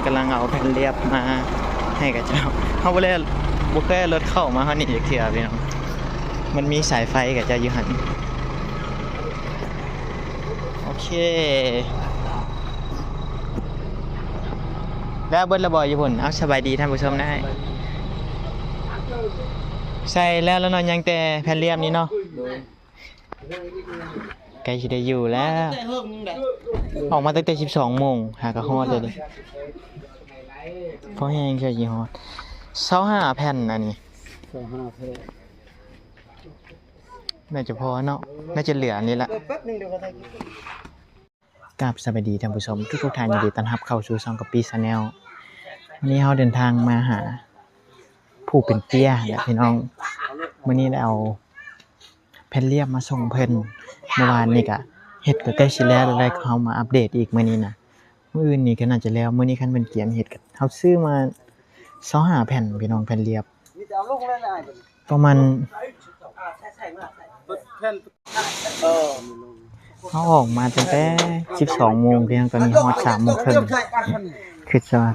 ກຳລັງເອົາແຜ່ນລຽບມາໃຫ້ເຂົາເຈົ້າ. ເຮົາບໍ່ໄດ້ ບໍ່ເຄີຍເອົາລົດເຂົ້າມາຮອດນີ້ຈັກເທື່ອພີ່ນ້ອງ. ມັນມີສາຍໄຟເຂົາເຈົ້າຢູ່ຫັ້ນ. ໂອເຄ ແລ້ວເບິດແລ້ວບໍ່ຢູ່ພຸ້ນ? ເອົາ ສະບາຍດີທ່ານຜູ້ຊົມນະ. ໃສ່ແລ້ວແລ້ວເນາະ, ຍັງແຕ່ແຜ່ນລຽບນີ້ເນາະ. ໂດຍ. ໃກ້ຊິໄດ້ຢູ່ແລ້ວ. ອອກມາຕັ້ງແຕ່ສິບສອງໂມງ ຫາກະຮອດເດ. ພໍແຮງ ໃກ້ຊິຮອດ. ຊາວຫ້າແຜ່ນອັນນີ້. ຊາວຫ້າແຜ່ນ. ໜ້າຈະພໍເນາະ, ໜ້າຈະເຫຼືອອັນນີ້ລະ. ເອີ ແປັບໜຶ່ງ ດຽວກໍຖ່າຍຄລິບ. ກາບສະບາຍດີທ່ານຜູ້ຊົມທຸກໆທ່ານ, ຍິນດີຕ້ອນຮັບເຂົ້າສູ່ຊ່ອງກະປິ Channel. ວັນນີ້ເຮົາເດີນທາງມາຫາຜູ້ເປັນເປ້ຍແຫຼະພີ່ນ້ອງ. ມື້ນີ້ໄດ້ເອົາແຜ່ນລຽບມາສົ່ງເພິ່ນ. ເມື່ອວານນີ້ກະເຮັດກະໃກ້ຊິແລ້ວແລ້ວ, ເຮົາມາອັບເດດອີກມື້ນີ້ນະ. ມື້ອື່ນນີ້ກະໜ້າຈະແລ້ວ, ມື້ນີ້ຄັນເພິ່ນກຽມເຮັດກະ ເຮົາຊື້ມາຊາວຫ້າແຜ່ນພີ່ນ້ອງ, ແຜ່ນລຽບ. ປະມານ ເຮົາອອກມາຕັ້ງແຕ່ສິບສອງໂມງ ພຽງຕອນນີ້ຮອດສາມໂມງເຄິ່ງ. ຄິດຊະວ່າ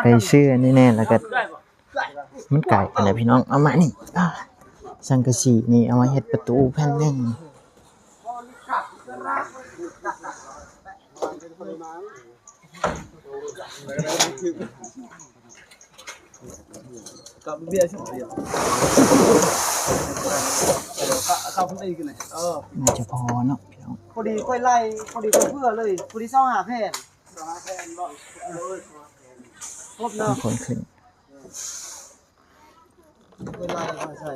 ໄປຊື້ອັນນີ້ແດ່ ແລ້ວກະ ມັນໄກປານໃດພີ່ນ້ອງ. ເອົາມານີ້ ອາ ສັງກະສີນີ້ ເອົາມາເຮັດປະຕູແຜ່ນໜຶ່ງ. ໜ້າຈະພໍເນາະພີ່ນ້ອງ. ພໍດີຂ້ອຍໄລ່ ພໍດີຂ້ອຍເຜື່ອເລີຍ ພໍດີຊາວຫ້າແຜ່ນ. ຄົບເນາະ ຄົນຂຶ້ນ. ເວລາເຮົາໃສ່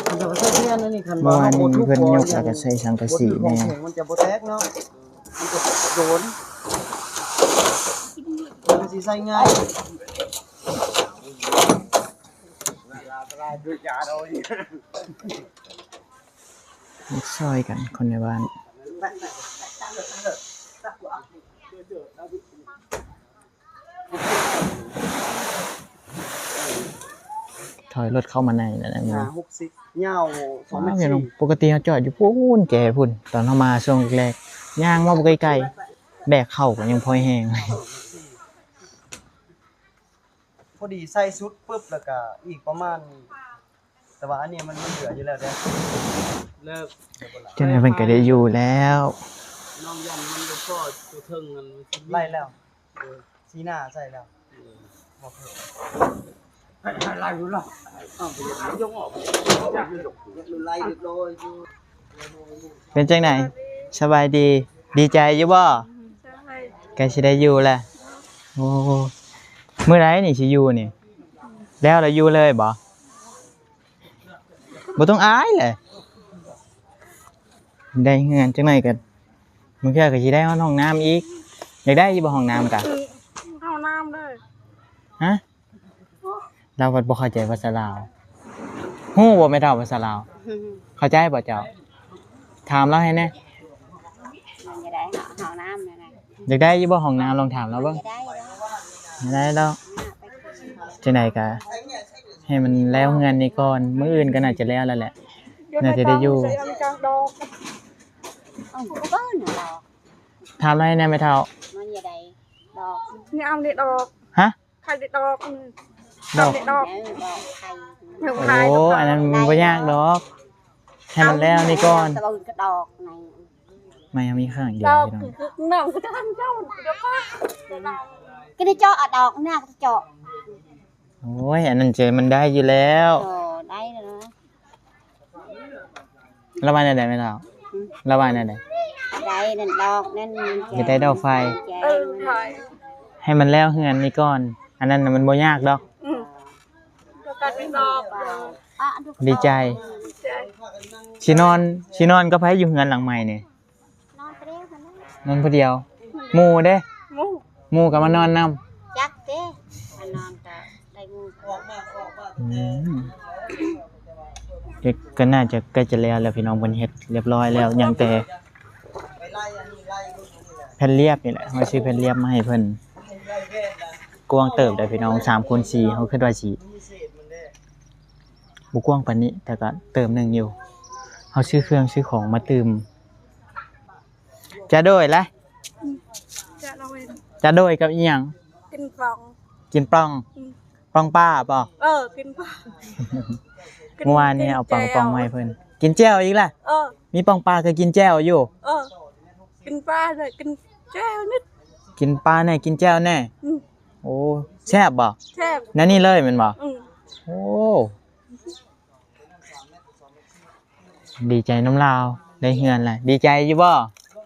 ມັນຈະບໍ່ໃສ່ທຽນອັນນີ້. ຄັນວ່າເຮົາບໍ່ທຸບ ເພິ່ນຍົກແລ້ວກໍໃສ່ສັງກະສີແດ່ ມັນຈະບໍ່ແຕກເນາະ, ມັນຈະໂດນ ມັນຊິໃສ່ງ່າຍ. ມາຊ່ອຍກັນຄົນໃນບ້ານ. ຖອຍລົດເຂົ້າມາໃນນັ້ນນະ. ຫ້າ ຫົກສິບ ຍາວສອງແມັດສີ່. ປົກກະຕິເຮົາຈອດຢູ່ພຸ້ນ ແຈພຸ້ນ, ຕອນເຮົາມາຊ່ວງແລກໆ ຍ່າງມາບໍ່ໄກໆ ແບກເຂົ້າກໍຍັງພໍແຮງ. ພໍດີໃສ່ສຸດປຶບ ແລ້ວກະອີກປະມານ ແຕ່ວ່າອັນນີ້ມັນ ມັນເຫຼືອຢູ່ແລ້ວເດ້. ແລ້ວ ຈັ່ງໃດເພິ່ນກໍໄດ້ຢູ່ແລ້ວ. ນ້ອງຢ້ານມັນບໍ່ພໍຕົວເທິງຫັ້ນ. ໄລ່ແລ້ວ ເອີ ສີໜ້າໃສ່ແລ້ວ. ເອີ ບໍ່ຄື ໄລ່ຢູ່ລະ. ເອົາ ໄປຍົກອອກ ໄລ່ຮຽບຮ້ອຍຢູ່. ເປັນຈັ່ງໃດ? ສະບາຍດີ? ດີໃຈຢູ່ບໍ່? ໃກ້ຊິໄດ້ຢູ່ແລ້ວ. ໂອ້ ມື້ໃດນີ້ຊິຢູ່ນີ້? ແລ້ວລະຢູ່ເລີຍບໍ່? ບໍ່ຕ້ອງອາຍແຫຼະ, ໄດ້ເຮືອນຈັກໜ້ອຍກໍ ບາງເທື່ອກໍຊິໄດ້ຮອດຫ້ອງນ້ຳອີກ. ຢາກໄດ້ຢູ່ບໍ່ຫ້ອງນ້ຳກະ? ເຂົ້ານ້ຳເດີ. ຮະ? ລາວພັດບໍ່ເຂົ້າໃຈພາສາລາວ. ຮູ້ບໍ່ແມ່ເຖົ້າພາສາລາວ? ເຂົ້າໃຈບໍ່ເຈົ້າ? ຖາມລາວໃຫ້ແດ່. ມັນຈະໄດ້ເນາະ ຫ້ອງນ້ຳນັ້ນນະ. ຢາກໄດ້ຢູ່ບໍ່ຫ້ອງນ້ຳ? ລອງຖາມລາວເບິ່ງ. ຢາກໄດ້ເນາະ. ຈັ່ງໃດກະໃຫ້ມັນແລ້ວເຮືອນນີ້ກ່ອນ, ມື້ອື່ນກໍໜ້າຈະແລ້ວແລ້ວແຫຼະ, ໜ້າຈະໄດ້ຢູ່. ເອົາ ກໍເບິ່ງນະດອກ. ຖາມລາວແດ່ແມ່ເຖົ້າ. ມັນຢາກໄດ້ດອກ. ນີ້ເອົານີ້ດອກ. ຮະ? ໃຜໄດ້ດອກ? ອືມ ດອກ ດອກ ເອີ ດອກໄຂ່. ໂອ້ ອັນນັ້ນບໍ່ຍາກດອກ, ໃຫ້ມັນແລ້ວນີ້ກ່ອນ. ຕະເບິ່ງກະດອກໃນ ໄມ້ເຮົາມີຂ້າງດຽວ ດອກ ພີ່ນ້ອງ. ກະໄດ້ເຈາະ ອາ ດອກນະ ກະໄດ້ເຈາະ. ໂອ້ຍ ອັນນັ້ນເຈ ມັນໄດ້ຢູ່ແລ້ວ. ເອີ ໄດ້ແລ້ວ. ລາວວ່າແນວໃດແມ່ເຖົ້າ? ລາວວ່າແນວໃດ? ໄດ້ນັ້ນດອກນັ້ນ. ຢາກໄດ້ດອກໄຟ. ເອີ ໃຫ້ມັນແລ້ວເຮືອນນີ້ກ່ອນ, ອັນນັ້ນນະມັນບໍ່ຍາກດອກ. ອືມ ດອກ. ດີໃຈ. ຊິນອນ ຊິນອນກັບໃຜຢູ່ເຮືອນຫຼັງໃໝ່ນີ້? ນອນຜູ້ດຽວຫັ້ນແຫຼະ. ນອນຜູ້ດຽວ. ໝູ່ເດ? ໝູ່ ໝູ່ກໍມານອນນຳ. ຈັກເດ ມານອນກໍໄດ້ໝູ່. ອືມ ກໍໜ້າຈະໃກ້ຈະແລ້ວແລ້ວພີ່ນ້ອງ, ເພິ່ນເຮັດຮຽບຮ້ອຍແລ້ວ, ຍັງແຕ່ແຜ່ນລຽບນີ້ແຫຼະ. ເຮົາຊື້ແຜ່ນລຽບມາໃຫ້ເພິ່ນ ກວ້າງເຕີບໄດ໋ພີ່ນ້ອງ, ສາມຄູນສີ່ ເຮົາຄິດວ່າຊິບໍ່ກວ້າງປານນີ້, ແຕ່ກໍເຕີບໜຶ່ງຢູ່. ເຮົາຊື້ເຄື່ອງຊື້ຂອງມາຕື່ມ. ຈະໂດຍລະ ຈະໂດຍ. ຕາໂດຍກັບອີ່ຫຍັງ? ກິນປ່ອງ ກິນປ່ອງ. ອືມ ປ່ອງປາບໍ? ເອີ ກິນປ່ອງ. ມື້ວານນີ້ເອົາປ່ອງ ກິນແຈ່ວ ປ່ອງມາໃຫ້ເພິ່ນ. ກິນແຈ່ວອີກລະ? ເອີ ມີປ່ອງປາກໍກິນແຈ່ວຢູ່. ເອີ ກິນປາແດ່ ກິນແຈ່ວນິດ ກິນປາແດ່ ກິນແຈ່ວແດ່. ອືມ ໂອ້ ແຊບບໍ? ແຊບ ແນວນີ້ເລີຍແມ່ນບໍ? ອືມ ໂອ້ ດີໃຈນຳລາວ ໄດ້ເຮືອນລະ ດີໃຈຢູ່ບໍ່?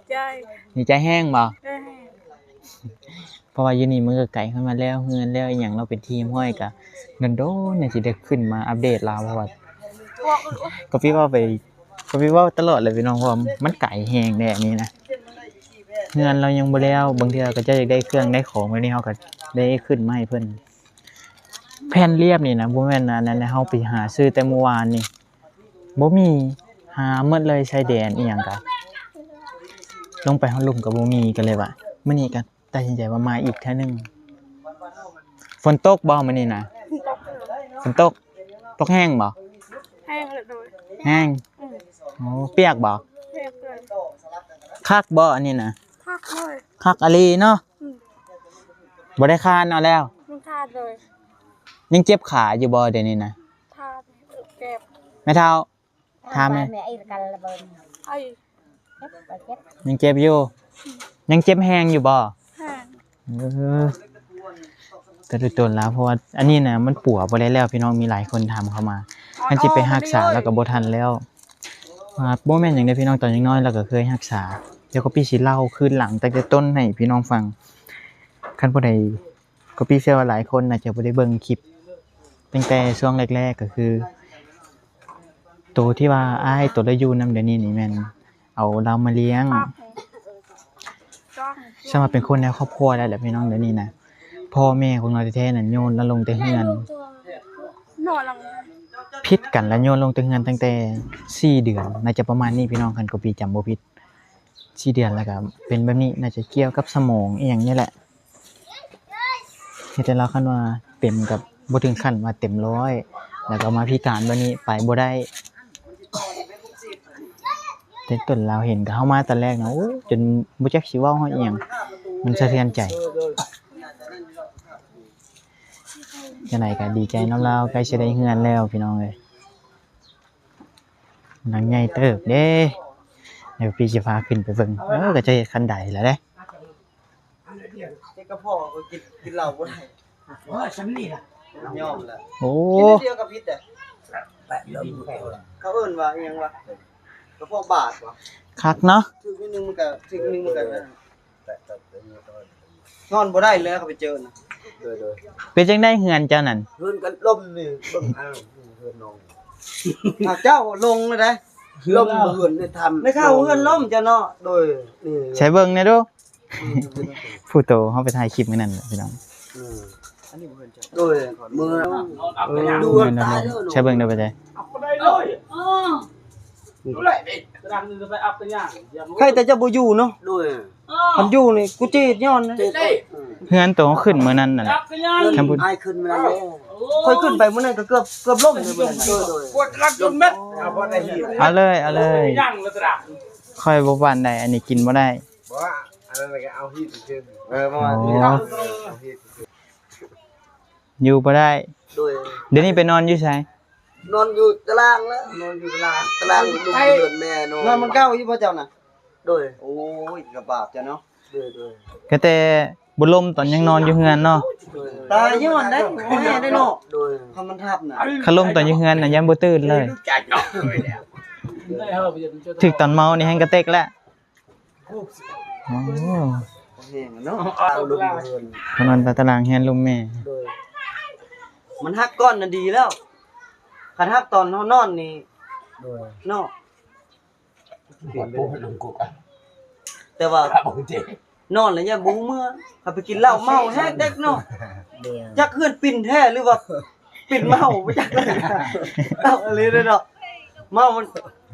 ໃຈ ດີໃຈແຮງບໍ່? ໃຈແຮງ ເພາະວ່າຢູ່ນີ້ມັນກໍໄກ ຄັນວ່າແລ້ວເຮືອນແລ້ວອີ່ຫຍັງ ເນາະ ເປັນທີ່ຮຽບຮ້ອຍ ກໍດົນໆ ຈັ່ງຊິໄດ້ຂຶ້ນມາອັບເດດລາວ ເພາະວ່າ ກໍພີ່ເວົ້າໄປ ກໍພີ່ເວົ້າຕະຫຼອດແຫຼະພີ່ນ້ອງ ເພາະວ່າມັນໄກແຮງແດ່ນີ້ນະ ເຮືອນລາວຍັງບໍ່ແລ້ວ. ບາງເທື່ອເຂົາເຈົ້າຢາກໄດ້ເຄື່ອງໄດ້ຂອງແບບນີ້ ເຮົາກໍໄດ້ຂຶ້ນມາໃຫ້ເພິ່ນ. ແຜ່ນລຽບນີ້ນະ ບໍ່ແມ່ນອັນນັ້ນ ເຮົາໄປຫາຊື້ແຕ່ມື້ວານນີ້ ບໍ່ມີ ຫາໝົດເລີຍ ຊາຍແດນອີ່ຫຍັງກະ ລົງໄປຮອດລຸ່ມກໍບໍ່ມີ ກໍເລີຍວ່າ ມື້ນີ້ກໍຕັດສິນໃຈວ່າມາອີກເທື່ອໜຶ່ງ. ຝົນຕົກບໍ່ມື້ນີ້ນະ? ຝົນຕົກ ຝົນຕົກ ຕົກແຮງບໍ່? ແຮງເລີຍ ໂດຍ ແຮງ. ອືມ ໂອ້ ປຽກບໍ່? ປຽກເລີຍ. ຄັກບໍ່ອັນນີ້ນະ? ຄັກເລີຍ ຄັກອີ່ຫຼີເນາະ. ອືມ ບໍ່ໄດ້ຄານເອົາແລ້ວ ຍັງຄານເລີຍ. ຍັງເຈັບຂາຢູ່ບໍ່ດຽວນີ້ນະ? ຄານ ເຈັບ. ແມ່ເຖົ້າ ຖາມແດ່ ຍັງເຈັບຢູ່? ຍັງເຈັບແຮງຢູ່ບໍ່? ແຮງ. ເອີ ແຕ່ໂດຍຕົນແລ້ວ ເພາະວ່າອັນນີ້ນະ ມັນປົວບໍ່ໄດ້ແລ້ວ ພີ່ນ້ອງ. ມີຫຼາຍຄົນຖາມເຂົ້າມາ ຄັນຊິໄປຮັກສາແລ້ວກໍບໍ່ທັນແລ້ວ. ບໍ່ແມ່ນຫຍັງເດ້ພີ່ນ້ອງ ຕອນຍັງນ້ອຍລາວກໍເຄີຍຮັກສາ. ດຽວກໍປີ້ຊິເລົ່າຄືນຫຼັງຕັ້ງແຕ່ຕົ້ນໃຫ້ພີ່ນ້ອງຟັງ. ຄັນຜູ້ໃດ ກໍປີ້ເຊື່ອວ່າຫຼາຍຄົນໜ້າຈະບໍ່ໄດ້ເບິ່ງຄລິບຕັ້ງແຕ່ຊ່ວງແລກໆ ກໍຄືໂຕທີ່ວ່າອ້າຍໂຕລະຢູ່ນຳດຽວນີ້ນີ້ແມ່ນເອົາລາວມາລ້ຽງ. ສຳລັບເປັນຄົນໃນຄອບຄົວແລ້ວແຫຼະພີ່ນ້ອງ. ດຽວນີ້ນະ ພໍ່ແມ່ຂອງລາວແທ້ໆນັ້ນໂຍນລາວລົງແຕ່ເຮືອນ ຜິດກັນລະໂຍນລົງແຕ່ເຮືອນຕັ້ງແຕ່ສີ່ເດືອນ ໜ້າຈະປະມານນີ້ພີ່ນ້ອງ ຄັນກໍປີ້ຈຳບໍ່ຜິດ. ສີ່ເດືອນ ແລ້ວກໍເປັນແບບນີ້ ໜ້າຈະກ່ຽວກັບສະໝອງອີ່ຫຍັງນີ້ແຫຼະ ເຮັດໃຫ້ລາວ ຄັນວ່າເຕັມກໍບໍ່ເຖິງຂັ້ນວ່າເຕັມຮ້ອຍ ແລ້ວກໍມາພິການແບບນີ້ ໄປບໍ່ໄດ້. ແຕ່ຕົນລາວເຫັນກໍເຮົາມາຕອນແລກນະ ໂອ້ ຈົນບໍ່ຈັກຊິເວົ້າຮອດອີ່ຫຍັງ ມັນສະເທືອນໃຈ. ຈັ່ງໃດກໍດີໃຈນຳລາວ ໃກ້ຊິໄດ້ເຮືອນແລ້ວພີ່ນ້ອງເອີຍ. ຫຼັງໃຫຍ່ເຕີບເດ້ ດຽວພີ່ຊິພາຂຶ້ນໄປເບິ່ງ. ເອີ ກໍຈະເຮັດຄັນໄດແລ້ວເດ້. ເຮັດກະເພາະກໍກິນ ກິນເຫຼົ້າບໍ່ໄດ້. ໂອ້ຍ ສ່ຳນີ້ລະ ຍອມລະ. ໂອ້ ກິນເທື່ອດຽວກໍຜິດແລ້ວ. ເຂົາເອີ້ນວ່າອີ່ຫຍັງວະ ກະເພາະບາດວະ. ຄັກເນາະ ຖືກນິດໜຶ່ງມັນກໍ ຖືກນິດໜຶ່ງມັນກໍ ນອນບໍ່ໄດ້ແລ້ວ ເຂົາໄປເຈີນະ. ໂດຍໆ ເປັນຈັ່ງໃດເຮືອນເຈົ້ານັ້ນ? ເຮືອນກໍລົ້ມນີ້ ເບິ່ງ ອ້າວ ເຮືອນນ້ອງ. ອ້າວ ເຈົ້າລົງແລ້ວໃດ໋. ລົ້ມເຮືອນໃນຖ້ຳ ໃນຖ້ຳເຮືອນລົ້ມເຈົ້າເນາະ. ໂດຍ ນີ້ ໃສ່ເບິ່ງແດ່ດູ. ອືມ ຜູ້ໂຕເຮົາໄປຖ່າຍຄລິບມື້ນັ້ນແຫຼະພີ່ນ້ອງ. ອືມ ອັນນີ້ບໍ່ເຫັນເຈົ້າ. ໂດຍ ເມືອ ເອີ ດູ ເມືອນັ້ນເລີຍ. ໃສ່ເບິ່ງເດີ ບໍ່ໃສ່ ໃຜແຕ່ເຈົ້າບໍ່ຢູ່ເນາະ. ໂດຍ ຄັນຢູ່ນີ້ກູຈີດຍ້ອນ ເຮືອນໂຕເຮົາຂຶ້ນມື້ນັ້ນນັ້ນແຫຼະ. ຄັນບໍ່ ອ້າຍຂຶ້ນມື້ນັ້ນແຫຼະ ຂ້ອຍຂຶ້ນໄປມື້ນັ້ນກໍເກືອບ ເກືອບລົ້ມເລີຍມື້ນັ້ນ. ໂດຍໆ ເອົາເລີຍ ເອົາເລີຍ ຂ້ອຍບໍ່ປານໃດ ອັນນີ້ກິນບໍ່ໄດ້. ບໍ່ ອັນນັ້ນກໍເອົາຮີດຊື່. ເອີ ບໍ່ວ່າ ໂອ້ ເອົາຮີດ ຢູ່ບໍ່ໄດ້. ໂດຍ ດຽວນີ້ໄປນອນຢູ່ໃສ? ນອນຢູ່ຕາລາງແລ້ວ ນອນຢູ່ຕາລາງ ຕາລາງ ໃຕ້ເຮືອນແມ່ນອນ. ນອນບ່ອນເກົ່າຢູ່ບໍ່ເຈົ້ານະ? ໂດຍ ໂອ້ຍ ລຳບາກເຈົ້າເນາະ. ໂດຍໆ ກໍແຕ່ບຸລົມຕອນຍັງນອນຢູ່ເຮືອນເນາະ. ໂດຍ ຕາຍຍ້ອນໄດ໋ ບໍ່ແຮງໄດ໋ເນາະ. ໂດຍ ຄັນມັນທັບນະ ຄັນລົມຕອນຢູ່ເຮືອນນະ ຢ້ານບໍ່ຕື່ນເລີຍ. ຖືກຕອນເມົານີ້ແຮງກະເຕັກແລ້ວ. ໂອ້ ແຮງເນາະ ເອົາລົມເຮືອນ ເຂົານອນຕາຕະລາງເຮືອນລົມແມ່. ໂດຍ ມັນຫັກກ່ອນນະດີແລ້ວ ຄັນຫັກຕອນເຮົານອນນີ້. ໂດຍ ເນາະ ແຕ່ວ່ານອນແລ້ວຍັງບໍ່ຮູ້ເມື່ອ ຄັນໄປກິນເຫຼົ້າເມົາແຮງເດັກເນາະ. ໂດຍ ຈັກເຮືອນປິ່ນແທ້ ຫຼືວ່າ ປິ່ນເມົາບໍ່ຈັກເລີຍ. ເອົາອີ່ຫຼີເດ້ເນາະ ເມົາມັນ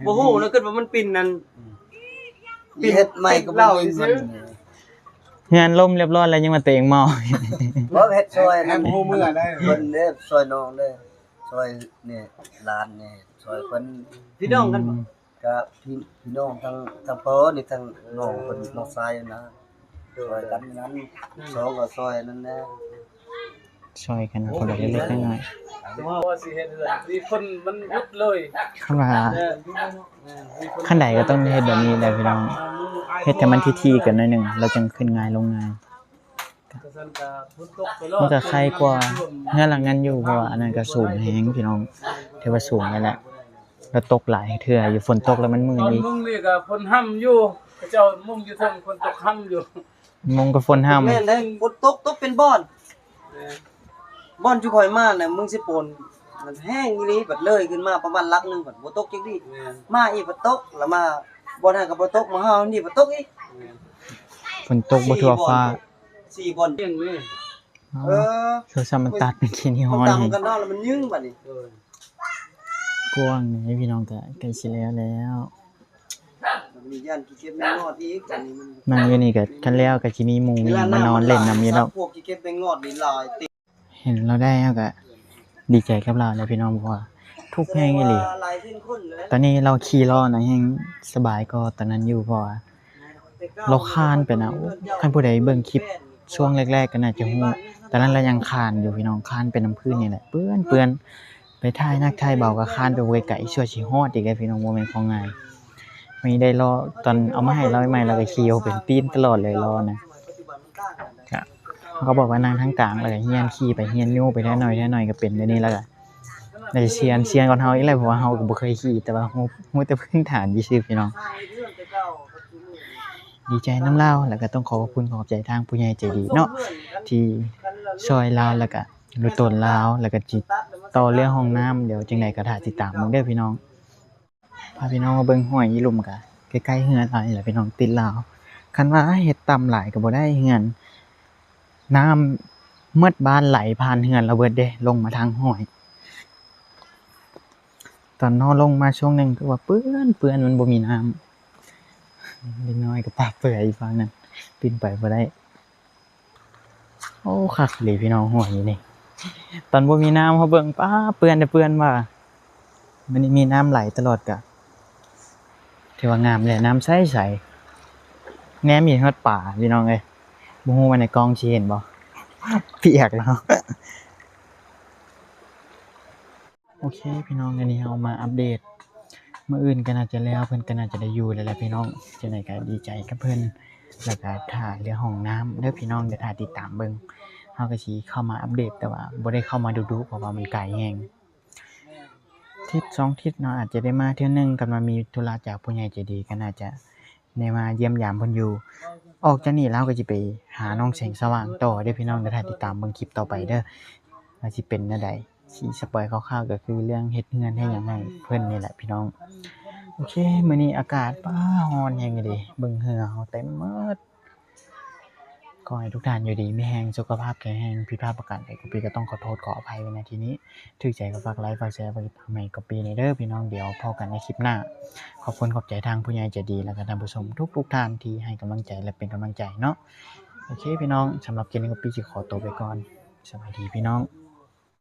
ບໍ່ຮູ້ນະ ຄິດວ່າມັນປິ່ນນັ້ນ ເຮັດໃໝ່ກໍບໍ່ມີເງິນ. ເຮືອນລົ້ມລຽບຮ້ອຍແລ້ວ ຍັງວ່າຕົວເອງເມົາ. ບໍ່ ເຮັດຊ່ອຍ ແຮງບໍ່ຮູ້ເມື່ອໃດ໋ ເພິ່ນເດ້ ຊ່ອຍນ້ອງເດ້ ຊ່ອຍນີ້ຫຼານນີ້ ຊ່ອຍເພິ່ນ ພີ່ນ້ອງກັນບໍ່? ອືມ ກະພີ່ ພີ່ນ້ອງທັງ ທັງພໍ່ນີ້ ທັງນ້ອງເພິ່ນ ນ້ອງຊາຍນະ. ຊ່ອຍກັນນັ້ນ ສອງກໍຊ່ອຍນັ້ນແຫຼະ ຊ່ອຍກັນຄົນລະເລັກໆນ້ອຍໆ ວ່າຊິເຮັດເຮືອນ ມີຄົນມັນຢຸດເລີຍ ຄັນວ່າ ຄັນໃດກໍຕ້ອງເຮັດແບບນີ້ແຫຼະພີ່ນ້ອງ ເຮັດໃຫ້ມັນຖີ່ໆກັນໜ້ອຍໜຶ່ງ ແລ້ວຈັ່ງຂຶ້ນງ່າຍລົງງ່າຍ ມັນກໍໄຄກວ່າເຮືອນຫຼັງນັ້ນຢູ່ ເພາະວ່າອັນນັ້ນກໍສູງແຮງພີ່ນ້ອງ ຖືວ່າສູງແລ້ວແຫຼະ ແລ້ວຕົກຫຼາຍເທື່ອຢູ່ ຝົນຕົກແລ້ວມັນມື່ນອີກ ມຸງນີ້ກໍຝົນຫ້ຳຢູ່ ເຂົາເຈົ້າມຸງຢູ່ເທິງ ຝົນຕົກຫ້ຳຢູ່ ມຸງກໍຝົນຫ້ຳ ແມ່ນເດ້ ຝົນຕົກ ຕົກເປັນບ່ອນ ບ່ອນຈຸຂ້ອຍມານະ ເມືອງເຊໂປນ ມັນແຮງອີ່ຫຼີ ບັດເລີຍຂຶ້ນມາປະມານຫຼັກໜຶ່ງ ບັດບໍ່ຕົກຈັກທີ ມາອີກບັດຕົກ ແລ້ວມາບ່ອນນັ້ນກໍບໍ່ຕົກ ມາຫານີ້ບັດຕົກອີກ ຝົນຕົກບໍ່ທົ່ວຟ້າ ສີ່ບ່ອນ ເອີ ໂທລະສັບມັນຕັດເປັນຂີ້ນຮີຮ້ອນ ມັນຕຳກັນເນາະ ແລ້ວມັນຍືງບັດນີ້ ກວ້າງນີ້ພີ່ນ້ອງ ກໍໃກ້ຊິແລ້ວແລ້ວ ມັນມີຢ້ານຂີ້ເກັບແມງງອດອີກ ອັນນີ້ມັນ ນັ່ງຢູ່ນີ້ກໍຄັນແລ້ວກໍຊິມີໝູ່ມີຫຍັງມານອນຫຼິ້ນນຳຢູ່ດອກ ພວກຂີ້ເກັບແມງງອດນີ້ຫຼາຍຕິ ເຫັນລາວໄດ້ເຮົາກໍດີໃຈກັບລາວແຫຼະພີ່ນ້ອງ ເພາະວ່າທຸກແຮງອີ່ຫຼີ ຕອນນີ້ລາວຂີ່ລໍ້ນະ ແຮງສະບາຍກວ່າຕອນນັ້ນຢູ່ ເພາະວ່າ ລາວຄານໄປນະ ໂອ້ ຄັນຜູ້ໃດເບິ່ງຄລິບຊ່ວງແລກໆກໍໜ້າຈະຮູ້ ຕອນນັ້ນລາວຍັງຄານຢູ່ພີ່ນ້ອງ ຄານໄປນຳພື້ນນີ້ແຫຼະ ເປື້ອນໆ ໄປຖ່າຍໜັກຖ່າຍເບົາກໍຄານໄປບໍ່ໄກໆ ຊົ່ວຊິຮອດອີກເດ້ພີ່ນ້ອງ ບໍ່ແມ່ນຂອງງ່າຍ ມີໄດ້ລໍ້ ຕອນເອົາມາໃຫ້ລາວໃໝ່ໆ ລາວກໍຂີ່ເອົາເປັນຕີນຕະຫຼອດເລີຍລໍ້ນະ ເຮົາກໍບອກວ່ານັ່ງທາງກາງ ແລ້ວກໍຮຽນຂີ່ໄປ ຮຽນຍູ້ໄປເທື່ອໜ້ອຍເທື່ອໜ້ອຍກໍເປັນ ດຽວນີ້ລາວກໍ ໜ້າຈະຊຽນ ຊຽນກວ່າເຮົາອີກແຫຼະ ເພາະວ່າເຮົາກໍບໍ່ເຄີຍຂີ່ ແຕ່ວ່າຮູ້ ຮູ້ແຕ່ພື້ນຖານຊື່ໆ ພີ່ນ້ອງ ດີໃຈນຳລາວ ແລ້ວກໍຕ້ອງຂໍຂອບຄຸນຂອບໃຈທາງຜູ້ໃຫຍ່ໃຈດີເນາະ ທີ່ຊ່ອຍລາວ ແລ້ວກໍຮູ້ຕົນລາວ ແລ້ວກໍຊິຕໍ່ເລື່ອງຫ້ອງນ້ຳ ດຽວຈັ່ງໃດກໍຖ້າຕິດຕາມເບິ່ງເດີພີ່ນ້ອງ. ພາພີ່ນ້ອງມາເບິ່ງຫ້ວຍອີລຸ່ມ ກະໃກ້ໆເຮືອນລາວນີ້ແຫຼະພີ່ນ້ອງ ຕິດລາວ ຄັນວ່າເຮັດຕ່ຳຫຼາຍກໍບໍ່ໄດ້ເຮືອນ ນ້ຳໝົດບ້ານໄຫຼຜ່ານເຮືອນລາວເບິດເດ້ ລົງມາທາງຫ້ວຍ ຕອນນ້ອງລົງມາຊ່ວງໜຶ່ງຄືວ່າເປື້ອນໆ ມັນບໍ່ມີນ້ຳ ເດັກນ້ອຍກໍປະເປືອຍຢູ່ຝັ່ງນັ້ນ ປິ່ນໄປບໍ່ໄດ້. ໂອ້ ຄັກອີ່ຫຼີພີ່ນ້ອງ ຫ້ວຍນີ້ ຕອນບໍ່ມີນ້ຳເຮົາເບິ່ງ ປ້າ ເປື້ອນແຕ່ເປື້ອນວ່າ ມັນມີນ້ຳໄຫຼຕະຫຼອດ ກະຖືວ່າງາມແຫຼະ ນ້ຳໃສໆ ແນມເຫັນຮອດປາພີ່ນ້ອງເອີຍ ບໍ່ຮູ້ວ່າໃນກ້ອງຊິເຫັນບໍ່ ປຽກແລ້ວ. ໂອເຄພີ່ນ້ອງ ອັນນີ້ເຮົາມາອັບເດດ ມື້ອື່ນກໍໜ້າຈະແລ້ວ ເພິ່ນກໍໜ້າຈະໄດ້ຢູ່ແລ້ວແຫຼະພີ່ນ້ອງ ຈັ່ງໃດກໍດີໃຈກັບເພິ່ນ ແລ້ວກໍຖ້າເລື່ອງຫ້ອງນ້ຳເດີພີ່ນ້ອງ ດຽວຖ້າຕິດຕາມເບິ່ງ ເຮົາກໍຊິເຂົ້າມາອັບເດດ ແຕ່ວ່າບໍ່ໄດ້ເຂົ້າມາດຸໆ ເພາະວ່າມັນໄກແຮງ ທິດສອງທິດເນາະ ອາດຈະໄດ້ມາເທື່ອໜຶ່ງ ຄັນວ່າມີທຸລະຈາກຜູ້ໃຫຍ່ໃຈດີ ກໍໜ້າຈະ ໄດ້ມາຢ້ຽມຢາມເພິ່ນຢູ່ ອອກຈາກນີ້ແລ້ວກໍຊິໄປຫານ້ອງແສງສະຫວ່າງຕໍ່ເດີພີ່ນ້ອງ ດຽວຖ້າຕິດຕາມເບິ່ງຄລິບຕໍ່ໄປເດີ ວ່າຊິເປັນແນວໃດ ຊິສະປອຍຄ່າວໆ ກໍຄືເລື່ອງເຮັດເຮືອນເຮັດຫຍັງໃຫ້ເພິ່ນນີ້ແຫຼະພີ່ນ້ອງ. ໂອເຄ ມື້ນີ້ອາກາດ ປ້າ ຮ້ອນແຮງອີ່ຫຼີ ເບິ່ງເຫື່ອເຮົາເຕັມໝົດ. ຂໍໃຫ້ທຸກທ່ານຢູ່ດີມີແຮງ ສຸຂະພາບແຂງແຮງ ຜິດພາດປະການໃດ ກະປີກໍຕ້ອງຂໍໂທດຂໍອະໄພໄວ້ ນະ ທີ່ນີ້ ຖືກໃຈກໍຝາກໄລ ຝາກແຊ ຝາກຕິດຕາມໃຫ້ກະປີແດ່ເດີພີ່ນ້ອງ ດຽວພໍ້ກັນໃນຄລິບໜ້າ ຂອບຄຸນຂອບໃຈທາງຜູ້ໃຫຍ່ໃຈດີ ແລ້ວກໍທ່ານຜູ້ຊົມທຸກໆທ່ານທີ່ໃຫ້ກຳລັງໃຈ ແລະ ເປັນກຳລັງໃຈເນາະ. ໂອເຄພີ່ນ້ອງ ສຳລັບຄລິບນີ້ກະປີຊິຂໍໂຕໄປກ່ອນ ສະບາຍດີພີ່ນ້ອງ.